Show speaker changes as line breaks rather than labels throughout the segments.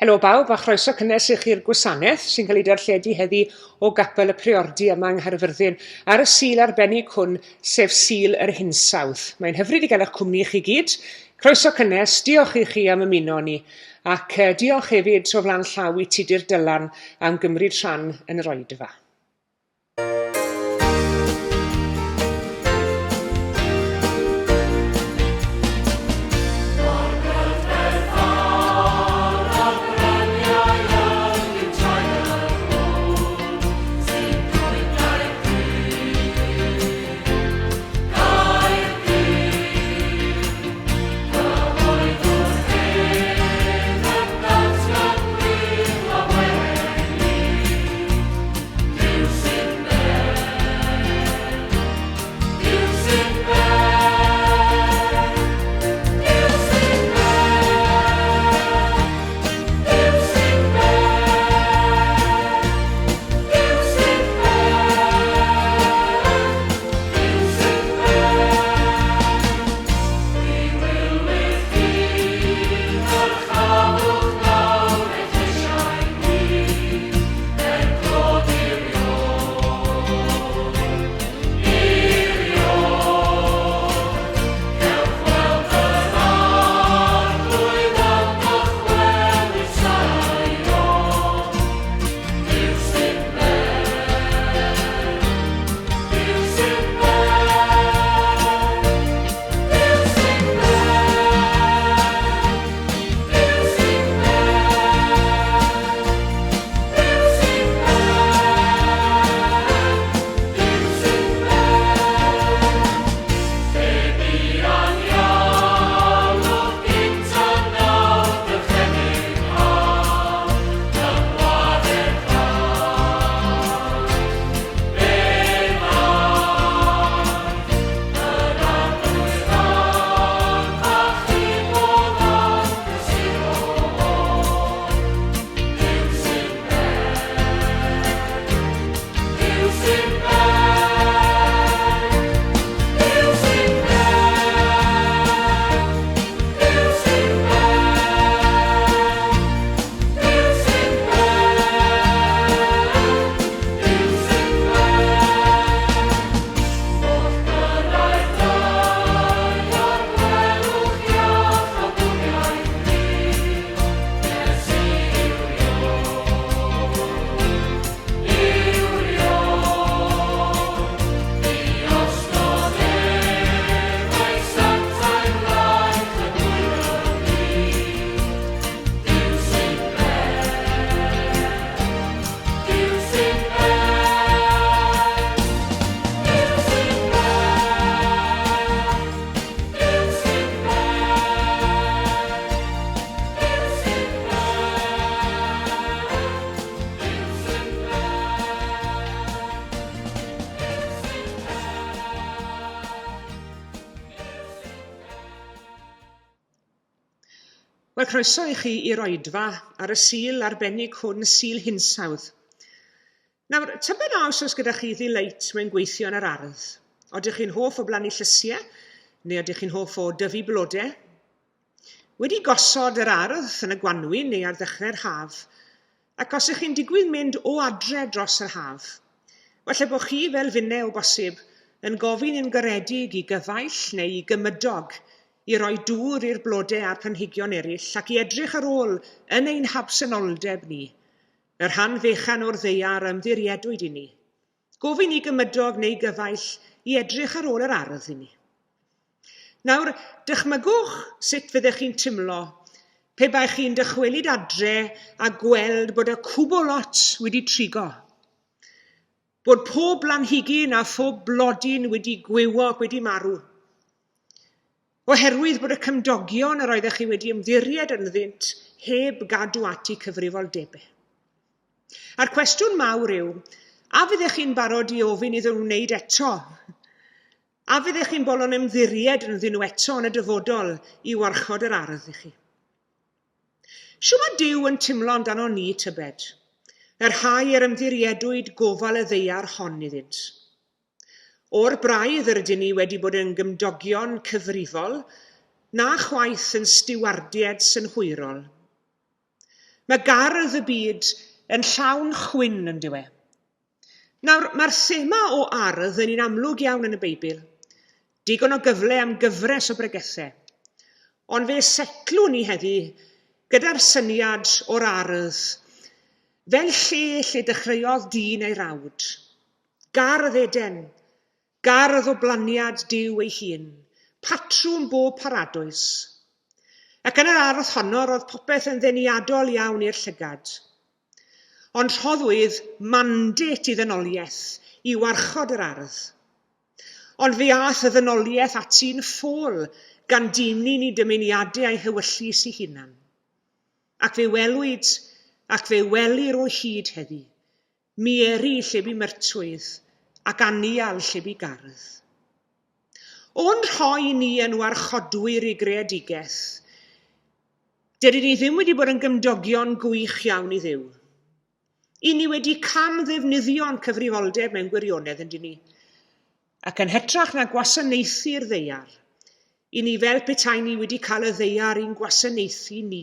Helo bawb a chroeso cynnes i chi'r gwasanaeth sy'n cael ei darlledu heddi o Gapel y Priordy yma yng Nghaerfyrddin ar y Sul arbennig hwn, sef Sul yr Hinsawdd. Mae'n hyfryd i gael eich cwmni chi gyd. Croeso cynnes, diolch i chi am ymuno â ni, ac diolch hefyd o flaen llaw i Tudur Dylan am gymryd rhan yn yr oedfa. Wel, croeso i chi i'r oedfa ar y Sul arbennig hwn, Sul Hinsawdd. Nawr, tybed a oes oes gyda chi ddileit mewn gweithio yn yr ardd? Odych chi'n hoff o blannu llysiau, neu ydych chi'n hoff o dyfu blodau? Wedi gosod yr ardd yn y gwanwyn neu ar ddechrau'r haf, ac os ych chi'n digwydd mynd o adre dros yr haf, falle bod chi, fel finne o bosib, yn gofyn yn garedig i gyfaill neu i gymydog i roi dŵr i'r blodau a'r planhigion eraill ac i edrych ar ôl yn ein habsenoldeb ni, y rhan fechan o'r ddaear a ymddiriedwyd i ni. Gofyn i gymydog neu gyfaill i edrych ar ôl yr ardd i ni. Nawr, dychmygwch sut fyddech chi'n timlo pe baech chi'n dychwelyd adre a gweld bod y cwbl lot wedi trigo. Bod pob blanhigyn a phob blodyn wedi gwywo ac wedi marw. Oherwydd bod y cymdogion yr oeddech chi wedi ymddiried ynddynt heb gadw at eu cyfrifoldebau. A'r cwestiwn mawr yw, a fyddech chi'n barod i ofyn iddyn nhw wneud eto? A fyddech chi'n bolon ymddiried ynddyn nhw eto yn y dyfodol i warchod yr ardd i chi? Shw mae Duw yn timlo amdano ni, tybed? Y rhai yr ymddiriedwyd gofal y ddaear hon iddynt. O'r braidd yr ydyn ni wedi bod yn gymdogion cyfrifol, na chwaith yn stiwardiaid synhwyrol. Mae gardd y byd yn llawn chwyn yn dyw e. Nawr, mae'r thema o ardd yn un amlwg iawn yn y Beibl. Digon o gyfle am gyfres o bregethau. Ond fe setlwn ni heddi gyda'r syniad o'r ardd fel lle lle dechreuodd dyn ei rawd. Gardd Eden, Gardd o blaniad Duw ei hun, patrwm bob paradwys. Ac yn yr ardd honno roedd popeth yn ddeniadol iawn i'r llygad. Ond rhoddwyd mandate i ddynoliaeth i warchod yr ardd. Ond fe aeth y ddynoliaeth ati'n ffôl gan dynnu'n i dymuniadau a'i hewyllys ei hunan. Ac fe welwyd, ac fe welir o hyd heddi, Mieri lle bu myrtwydd, ac anial lle bu gardd. O'n rhoi ni yn warchodwyr i greadigaeth, dydyn ni ddim wedi bod yn gymdogion gwych iawn i Dduw. I ni wedi cam ddefnyddio'n cyfrifoldeb mewn gwirionedd, yndyn ni? Ac yn hytrach na gwasanaethu'r ddaear, i ni fel petai ni wedi cael y ddaear i'n gwasanaethu ni.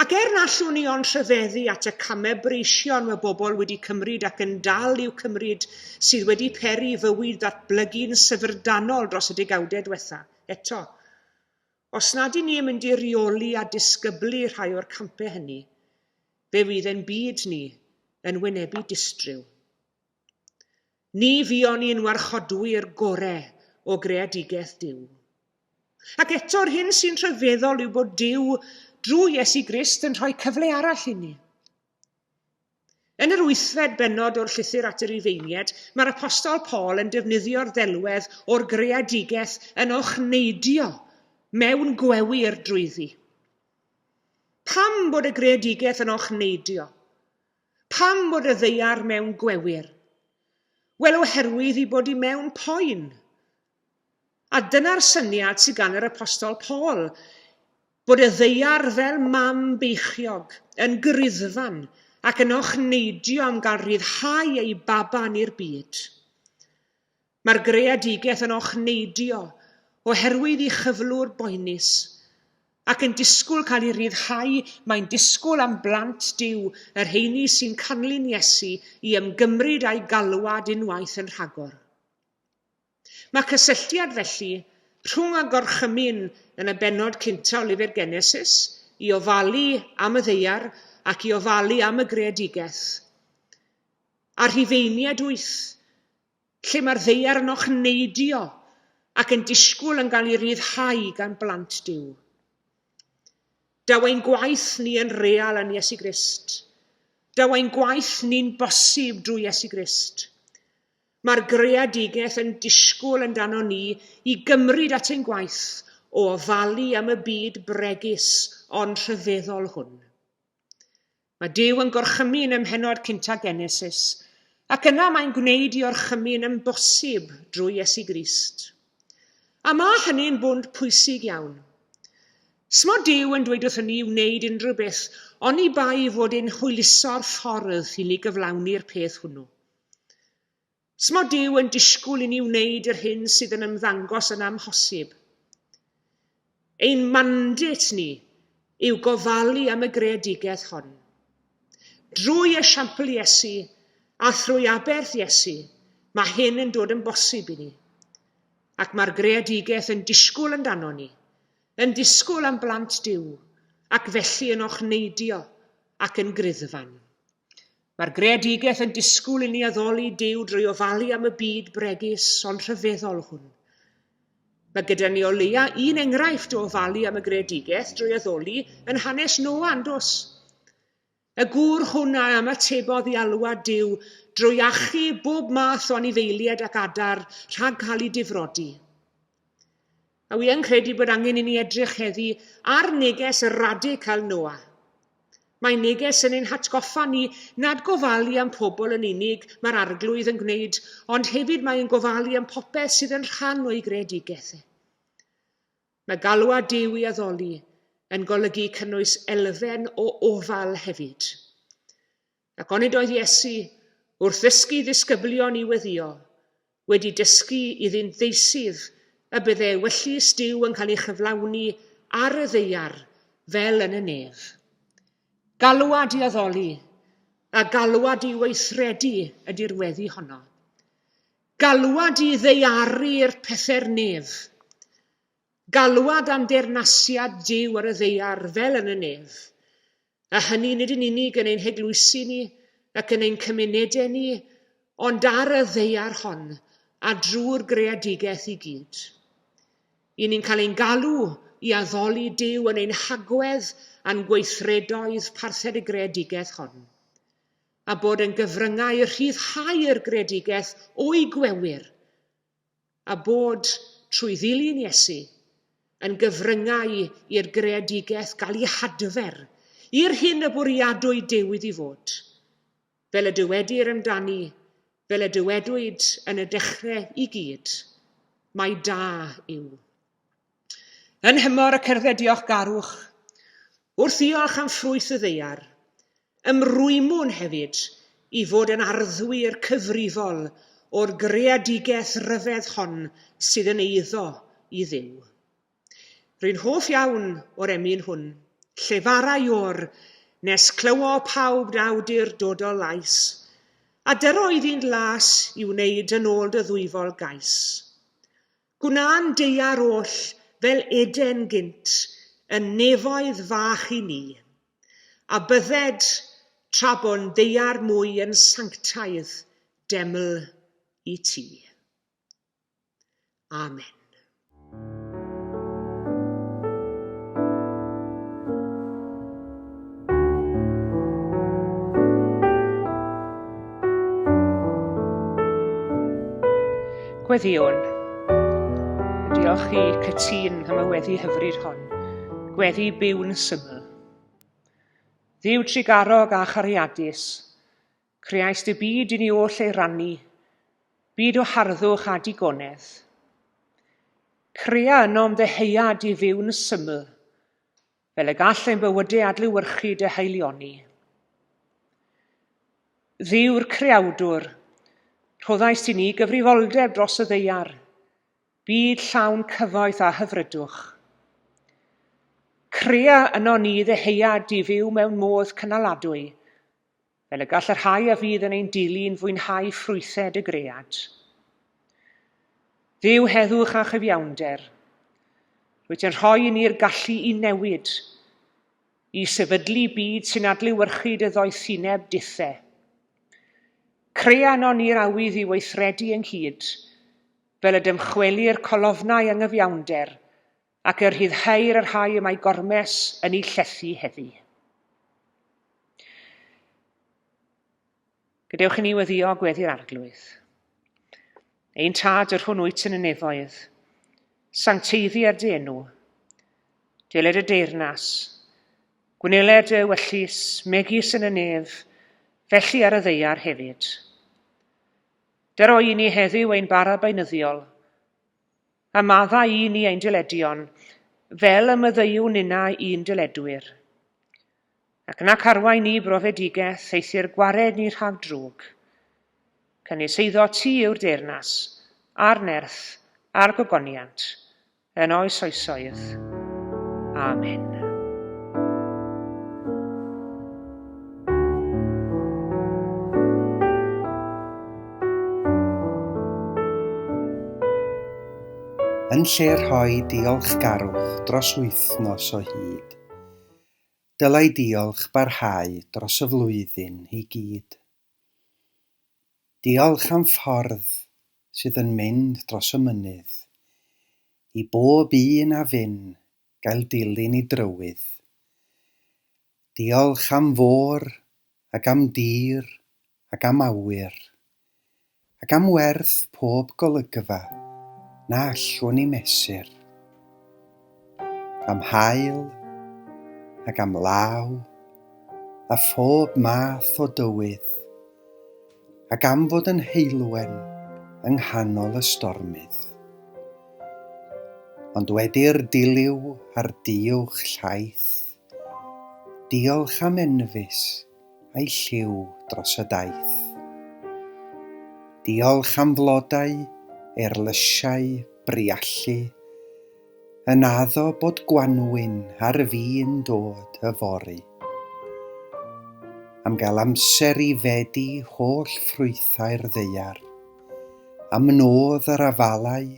Ac er na allwn ni ond rhyfeddu at y camau breision mae bobl wedi cymryd ac yn dal i'w cymryd sydd wedi peri i fywyd ddatblygu'n syfrdanol dros y degawdau diwetha, eto, os nad y'n ni yn mynd i reoli a disgyblu rhai o'r campau hynny, fe fydd ein byd ni yn wynebu distryw. Ni fuon ni'n warchodwyr gore o greadigaeth Duw. Ac eto'r hyn sy'n rhyfeddol yw bod Duw, drwy Iesu Grist, yn rhoi cyfle arall inni. Yn yr wythfed bennod o'r llythyr at y Rufeiniaid, mae'r Apostol Paul yn defnyddio'r ddelwedd o'r greadigaeth yn ochneidio mewn gwewyr drwyddi. Pam bod y greadigaeth yn ochneidio? Pam bod y ddaear mewn gwewyr? Wel, oherwydd ei bod hi mewn poen. A dyna'r syniad sydd gan yr Apostol Paul, bod y ddaear fel mam beichiog, yn griddfan ac yn ochneidio am gael rhyddhau ei baban i'r byd. Mae'r greadigaeth yn ochneidio oherwydd ei chyflwr boenus, ac yn disgwyl cael ei ryddhau, mae'n disgwyl am blant Duw, y rheini sy'n canlyn Iesu, i ymgymryd â'i galwad unwaith yn rhagor. Mae cysylltiad, felly, rhwng y gorchymyn yn y bennod cynta o lyfr Genesis i ofalu am y ddaear ac i ofalu am y greadigaeth, a Rhufeiniaid wyth, lle mae'r ddaear yn ochneidio ac yn disgwyl yn cael ei ryddhau gan blant Duw. Daw ein gwaith ni yn real yn Iesu Grist. Daw ein gwaith ni'n bosib drwy Iesu Grist. Mae'r greadigaeth yn disgwyl yn dano ni i gymryd at ein gwaith o ofalu am y byd bregus ond rhyfeddol hwn. Mae Duw yn gorchymyn ym mhennod cynta Genesis, ac yna mae'n gwneud i orchymyn yn bosib drwy Iesu Grist. A mae hynny'n bwnd pwysig iawn. Smo Duw yn dweud wrthyn ni i wneud unrhyw beth oni bai fod e'n hwyluso'r ffordd i ni gyflawni'r peth hwnnw. Smo Duw yn disgwyl i ni wneud yr hyn sydd yn ymddangos yn amhosib. Ein mandate ni yw gofalu am y greadigaeth hon. Drwy esiampl Iesu a thrwy aberth Iesu, mae hyn yn dod yn bosib i ni. Ac mae'r greadigaeth yn disgwyl amdano ni, yn disgwyl am blant Duw, ac felly yn ochneidio ac yn griddfan. Mae'r greadigaeth yn disgwyl i ni addoli Duw drwy ofalu am y byd bregus ond rhyfeddol hwn. Mae gyda ni o leia un enghraifft o ofalu am y greadigaeth drwy addoli yn hanes Noa, yn does? Y gŵr hwn a ymatebodd i alwad Duw drwy achub bob math o anifeiliaid ac adar rhag cael eu difrodi. A wi yn credu bod angen i ni edrych heddi ar neges radical Noa. Mae neges yn ein hatgoffa ni nad gofalu am pobl yn unig mae'r Arglwydd yn gwneud, ond hefyd mae yn gofalu am popeth sydd yn rhan o'i greadigaeth e. Mae galwad Duw i addoli yn golygu cynnwys elfen o ofal hefyd. Ac onid oedd Iesu, wrth ddysgu ddisgyblion i weddïo, wedi dysgu iddynt ddeisyf y bydde ewyllys Duw yn cael ei chyflawni ar y ddaear fel yn y nef? Galwad i addoli a galwad i weithredu ydy'r weddi honno. Galwad i ddaearu'r pethau'r nef. Galwad am deyrnasiad Duw ar y ddaear fel yn y nef. A hynny nid yn unig yn ein heglwysi ni ac yn ein cymunedau ni, ond ar y ddaear hon a drwy'r greadigaeth i gyd. I ni'n cael ein galw i addoli Duw yn ein hagwedd a'n gweithredoedd parthed y greadigaeth hon, a bod yn gyfryngau rhyddhau'r greadigaeth o'i gwewyr a bod, trwy ddilyn Iesu, yn gyfryngau i'r greadigaeth gael ei hadfer i'r hyn y bwriadwyd Duw iddi fod, fel y dywedir amdani, fel y dywedwyd yn y dechrau i gyd, mai da yw. Yn nhymor y cerdded diolchgarwch, wrth ddiolch am ffrwyth y ddaear, ymrwymwn hefyd i fod yn arddwyr cyfrifol o'r greadigaeth ryfedd hon sydd yn eiddo i Dduw. Rwy'n hoff iawn o'r emyn hwn, llefara Ior, nes clywo pawb d'awdurdodol lais, a dyro iddi'n las i wneud yn ôl dy ddwyfol gais. Gwna'n daear oll fel Eden gynt, yn nefoedd fach i ni. A bydded, tra bo'n ddaear mwy yn sanctaidd, deml i ti. Amen. Gweddïwn. Diolch i Cytûn am y weddi hyfryd hon. Gweddi byw'n syml. Dduw trugarog a chariadus, creaist y byd i ni oll ei rannu, byd o harddwch a digonedd. Crea ynom ddeheuad i fyw'n syml, fel y gall ein bywydau adlewyrchu dy haelioni. Dduw'r Creawdwr, rhoddaist i ni gyfrifoldeb dros y ddaear, byd llawn cyfoeth a hyfrydwch. Crea yno ni ddeheuad i fyw mewn modd cynaladwy, fel y gall y rhai a fydd yn ein dilyn fwynhau ffrwythau dy gread. Dduw heddwch a chyfiawnder, rwyt yn rhoi i ni'r gallu i newid, i sefydlu byd sy'n adlewyrchu dy ddoethineb dithe. Crea yno ni'r awydd i weithredu ynghyd, fel y dymchwelir colofnau anghyfiawnder ac y rhyddheir y rhai y mae gormes yn eu llethu heddi. Gadewch i ni weddio gweddi'r Arglwydd. Ein Tad, yr hwn wyt yn y nefoedd, sancteiddi ar dy enw, deled y deyrnas, gwneled dy ewyllys, megis yn y nef, felly ar y ddaear hefyd. Dyro i ni heddiw ein bara beunyddiol, A maddau i ni ein dyledion, fel y maddeuwn ninnau i'n dyledwyr. Ac nac arwain ni brofedigaeth, eithr gwared ni rhag drwg. Canys eiddo ti yw'r deyrnas, a'r nerth, a'r gogoniant, yn oes oesoedd. Amen.
Yn lle rhoi diolchgarwch dros wythnos o hyd, dylai diolch barhau dros y flwyddyn i gyd. Diolch am ffordd sydd yn mynd dros y mynydd, i bob un a fyn gael dilyn ei drywydd. Diolch am fôr ac am dir ac am awyr, ac am werth pob golygfa na allwn ei mesur. Am haul ac am law, a phob math o dywydd, ac am fod yn heulwen yng nghanol y stormydd. Ond wedi'r dilyw a'r diwch llaith, diolch am enfys a'i lliw dros y daith. Diolch am flodau, eirlysiau, briallu, yn addo bod gwanwyn ar fin dod yfory. Am gael amser i fedi holl ffrwythau'r ddaear, am nodd yr afalau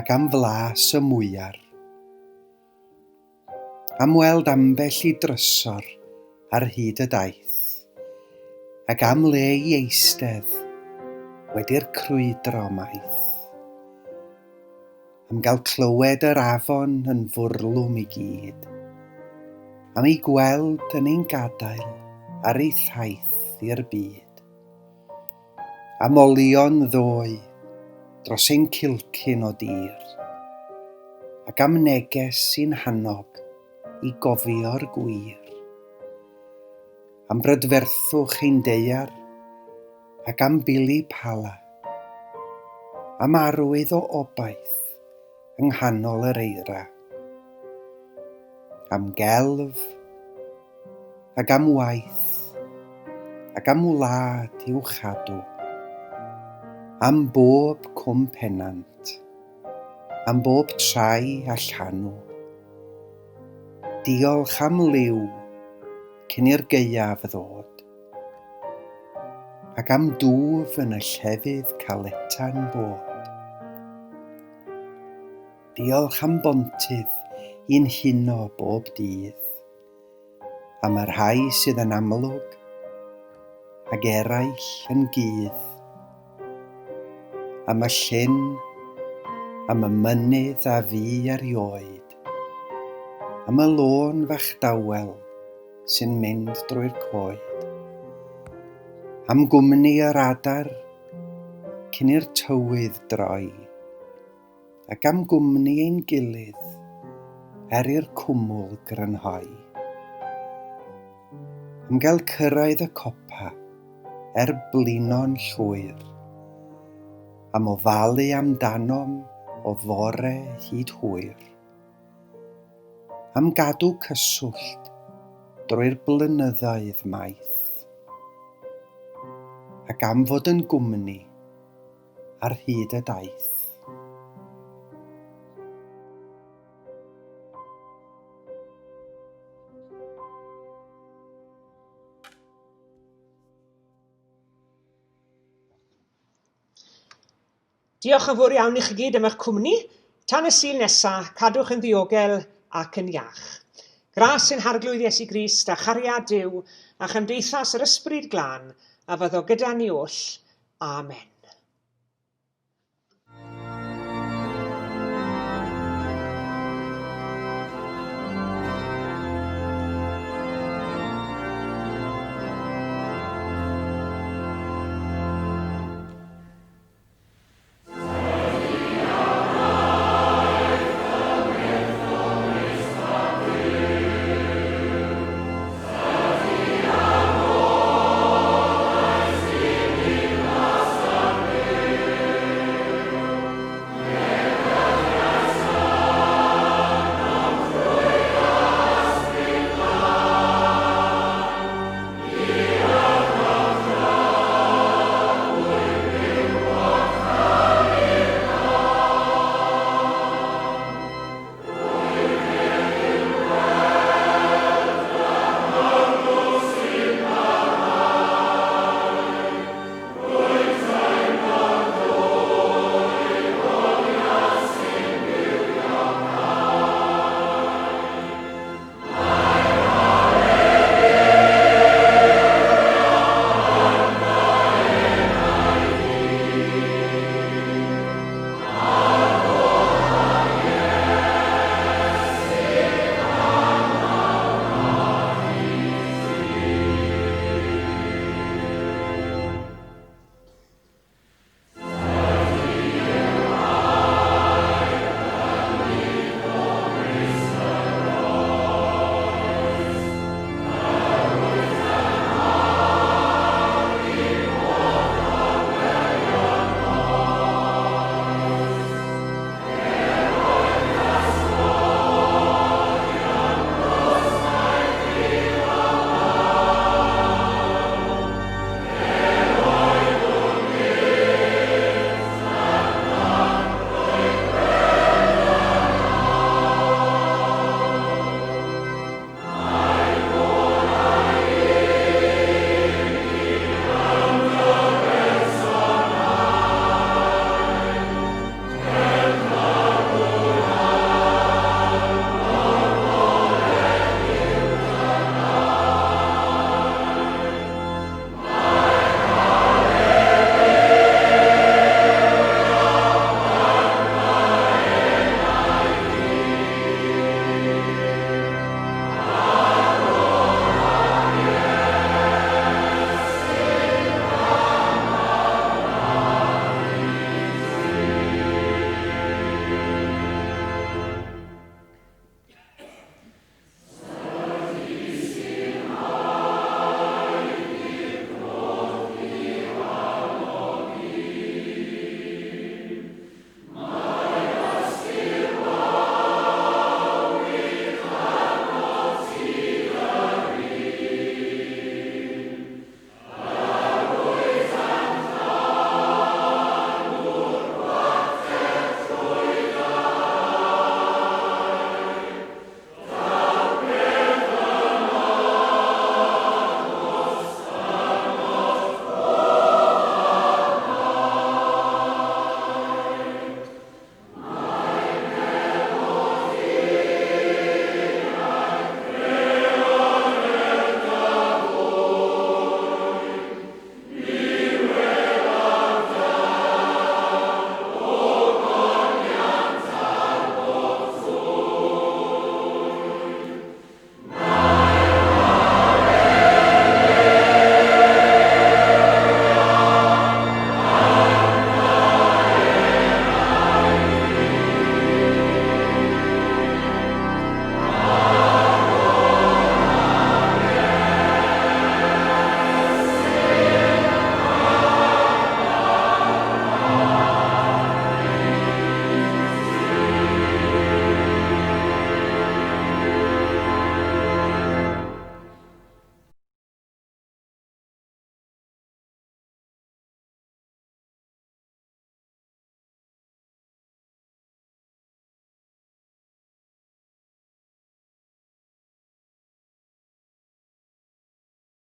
ac am flas y mwyar. Am weld ambell i drysor ar hyd y daith, ac am le i eistedd wedi'r crwydro maith. Am gael clywed yr afon yn fwrlwm i gyd, am ei gweld yn ein gadael ar ei thaith i'r byd. Am olion ddoe dros ein cilcyn o dir, ac am neges sy'n hannog i gofio'r gwir. Am brydferthwch ein daear ac am bili pala, am arwydd o obaith yng nghanol yr eira, am gelf ac am waith ac am wlad i'w chadw, am bob cwm Pennant, am bob trai a llanw. Diolch am liw cyn i'r gaeaf ddod, ac am dwf yn y llefydd caleta'n bod. Diolch am bontydd i'n huno bob dydd, am y rhai sydd yn amlwg ac eraill yn gudd, am y llyn, am y mynydd a fu erioed, am y lôn fach dawel sy'n mynd drwy'r coed, am gwmni yr adar cyn i'r tywydd droi, ac am gwmni ein gilydd er i'r cwmwl grynhoi. Am gael cyrraedd y copa er blino'n llwyr, am ofalu amdanom o fore hyd hwyr, am gadw cyswllt drwy'r blynyddoedd maith, ac am fod yn gwmni ar hyd y daith.
Diolch yn fawr iawn i chi gyd am eich cwmni. Tan y Sul nesa, cadwch yn ddiogel ac yn iach. Gras ein Harglwydd Iesu Grist a chariad Duw a chymdeithas yr Ysbryd Glân a fyddo gyda ni oll. Amen.